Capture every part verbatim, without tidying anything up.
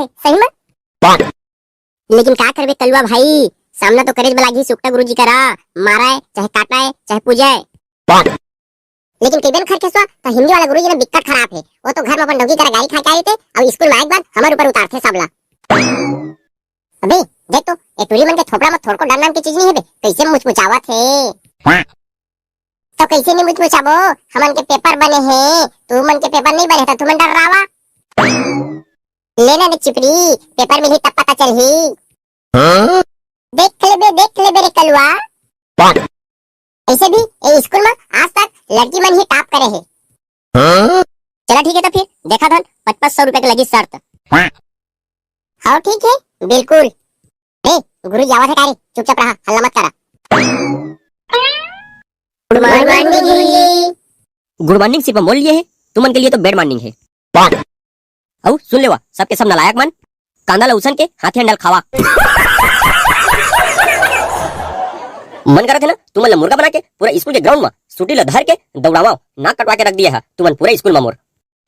सही में। लेकिन का करबे कलुआ भाई, सामना तो करेच बर लागही सुकटा गुरुजी करा, मारय, चाहे काटय, चाहे पूजय। लेकिन कहिबे न खरखेसवा, त हिंदी वाला गुरुजी न बिकट खराब हे। वो तो घर में अपन डौकी करा गारी खा के आए थे, अउ स्कूल में आए के बाद हमर ऊपर उतारथे सबला। अबे, देख तो, ए टूरी मन के थोपड़ा में थोड़को डर नाम के चीज नहीं हे बे, कैसे मुचमुचावत हे। तो कैसे नहीं मुचमुचाबो, हमन के पेपर बने हे, तुमन के पेपर नहीं बने हे, त तुमन डर्रावा। लेना रे चिपरी, पेपर मिलही तब पता चलही। हाँ? देख लेबे, देख लेबे रे कलुआ। ऐसे भी ए स्कूल में आज तक लड़की मन ही टॉप करे हे। हाँ? चला ठीक हे, तो फिर देखा धन पचपन सौ रुपया के लगी शर्त। हाँ ठीक हे, बिल्कुल। ए गुरुजी आवत हे का रे, चुपचाप रहा, हल्ला मत करा। गुड मॉर्निंग गुरुजी। गुड मॉर्निंग सिर्फ मोर लिए हे, तुमन के लिए तो बैड मॉर्निंग हे। अउ सुन लेवा, सबके सब नालायक मन, कांदा ला उसन के हाथी अंडा ल खावा। मन करत हे ना, तुमन ला मुर्गा बना के पूरा स्कूल के ग्राउंड में सूटी ला धर के दौड़ावा, नाक कटवा के रख दिए हा तुमन पूरा स्कूल में मोर।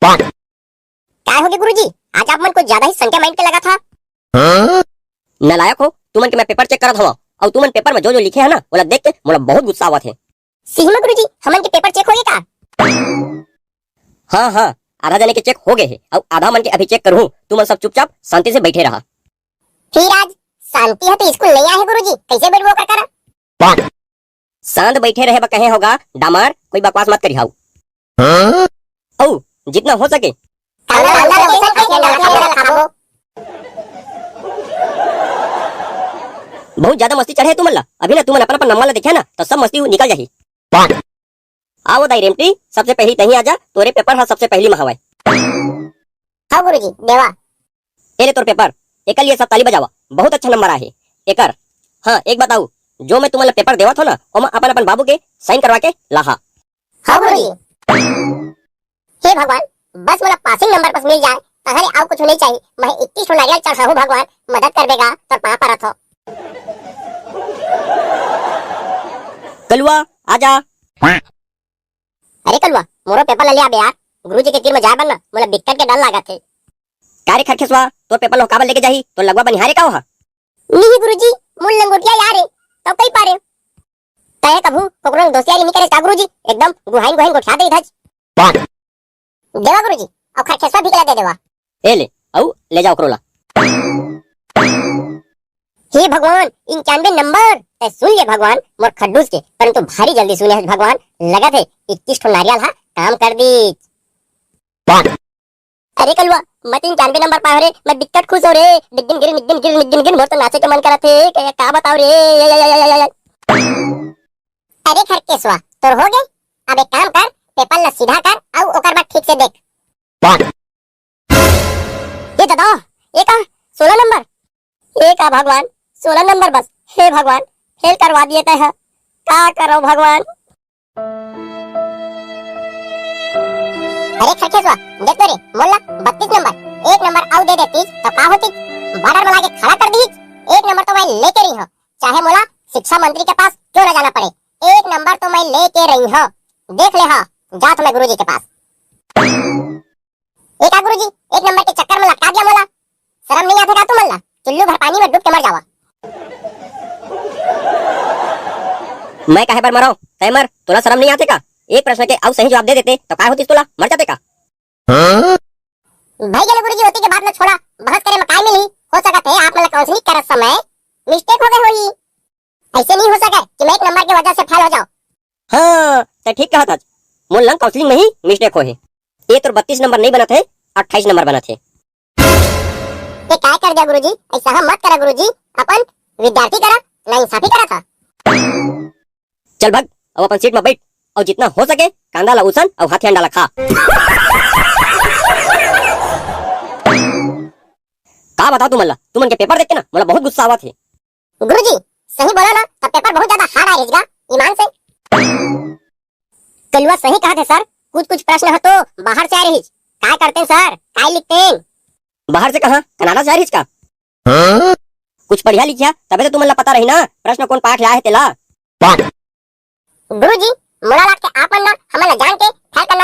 काय होगे गुरुजी, आज आप मन कुछ ज्यादा ही संख्या माइंड के लगा था। नालायक हो, तुमन के मैं पेपर चेक करत हवा, अउ तुमन पेपर में जो जो लिखे है ना, ओला देख के मोला बहुत गुस्सा आवत हे। सही में गुरुजी, हमन के पेपर चेक होगे का? हाँ हाँ, आधा जने के चेक होगे हे, अउ आधा मन के अभी चेक करहूँ। तुमन सब चुपचाप शांति से बैठे रहा। फिर आज शांति ह तो स्कूल नहीं आए हे गुरुजी, कैसे बैठबो ओकर करा? शांत बैठे रहे बर कहे होगा डामर, कोई बकवास मत करिहाउ। हाँ? अउ जितना हो सके। बहुत ज्यादा मस्ती चढ़े हे तुमन ला, अभी ना तुमन अपन अपन नंबर ला देखिया ना, तो सब मस्ती निकल जाही। आओ दाई रेमटी, सबसे पहली तहीं आजा, तोरे पेपर ह सबसे पहली म हवय। हाँ गुरुजी, देवा। ए ले तोर पेपर, एकर लिए सब ताली बजावा, बहुत अच्छा नंबर आए हे एकर। हाँ, एक बात अउ, जो मैं तुमन ला पेपर देवत हो ना, ओमा अपन अपन बाबू के साइन करवा के लाहा। हाँ गुरुजी। हे भगवान, बस मोला पासिंग नंबर बस मिल जाए, तहले अउ कुछ नहीं चाहिए। मैं इक्कीस ठो नारियल चढ़ाहूँ भगवान, मदद करबे गा, तोर पाँव परत हो। कलुआ, आजा। अरे कलुआ, मोरो पेपर ला ले आबे यार, गुरुजी के तीर में जाए बर ना मोला बिकट के डर लागत हे। का रे खरखेसवा, तोर पेपर ला काबर लेके जाही? तोर लगवा बनिहारे का ओहा? नहीं गुरुजी, मोर लंगोटिया यार हे, तो कई पारे। तय कभू कोकरो दोस्तियारी नहीं करे का गुरुजी? एकदम गुहाइन गुहाइन गोठिया दे इधर। देवा गुरुजी, अउ खरखेसवा भी के ला दे देवा। ए ले, अउ ले जा ओकरो ला। हे भगवान, इक्यानवे नंबर। तै सुन ले भगवान मोर खड्डूस के, परंतु भारी जल्दी सुने हस भगवान, लगत हे इक्कीस ठो नारियल हा काम कर दीस। अरे कलुआ, मैं तो इक्यानवे नंबर पाए हरे, मैं बिकट खुश हो रे। डिग्गिन गिर, निग्गिन गिर, निग्गिन गिर, मोर तो नाचे के मन करत हे, का, का बताओ रे। अरे खरखेसवा, तोर हो गे? अब एक काम कर, पेपर ला सीधा कर, अउ ओकर बाद ठीक से देख। ये दादा, ये का? सोलह नंबर? ये का भगवान, सोलह नंबर बस। हे भगवान, फेल करवा दिए तै ह। का करो भगवान? अरे खरखेसवा, देख तो रे, मोला बत्तीस नंबर, एक नंबर अउ दे देतीस तो का होतीस? बॉर्डर में लाके खड़ा कर दीस। एक नंबर तो मैं लेके रही हूँ, चाहे मोला शिक्षा मंत्री के पास क्यों ना जाना पड़े, एक नंबर तो मैं लेके रही हूँ। देख ले हा, जात मैं गुरुजी के पास। ए का गुरुजी, एक नंबर के चक्कर में लटका दिया मोला। शरम नहीं आथे का तुमन ला? चुल्लू भर पानी में डूब के मर जावा। मैं काहे बर मरव? तय मर, तोला शरम नहीं आथे का? एक प्रश्न के अउ सही जवाब दे देते तो काय होतीस तोला? मर जाते का? भाई गेलो गुरुजी, ओती के बात ला छोड़ा, बहस करे में काय मिलही? हो सकत हे आप मन ला काउंसलिंग करत समय मिस्टेक हो गए होही। ऐसे नहीं हो सके कि मैं एक नंबर के वजह से फेल हो जाओ। हाँ, तै ठीक कहत हस। मोर लंग काउंसलिंग में ही मिस्टेक होहे। ये तोर बत्तीस नंबर नहीं बनत हे, अट्ठाईस नंबर बनत हे। ये काय कर दिया गुरुजी? ऐसा हम मत करा गुरुजी, अपन विद्यार्थी करा, नाइंसाफी करा था। चल भग, अब अपन सीट में बैठ, अउ जितना हो सके कांदा ला उसन अउ हाथी अंडा ला खा। का बताओ तुमन ला, तुमन के पेपर देख के ना मोला बहुत गुस्सा आवत हे। गुरुजी, सही बोला ना, तब पेपर बहुत ज्यादा हार्ड आए रहिस गा, ईमान से। कलुआ सही कहा थे सर, कुछ कुछ प्रश्न ह तो बाहर से आए रहिस। काय करते सर, काय लिखते? बाहर से कहा, कनाडा से आए रहिस का? हाँ? कुछ पढ़िया लिखिया, तबे तो तुमन ला पता रही ना, प्रश्न कौन पाठ लाए हे तेला। गुरुजी, मोला लगथे आप मन ना हमन ला जान के फेल करना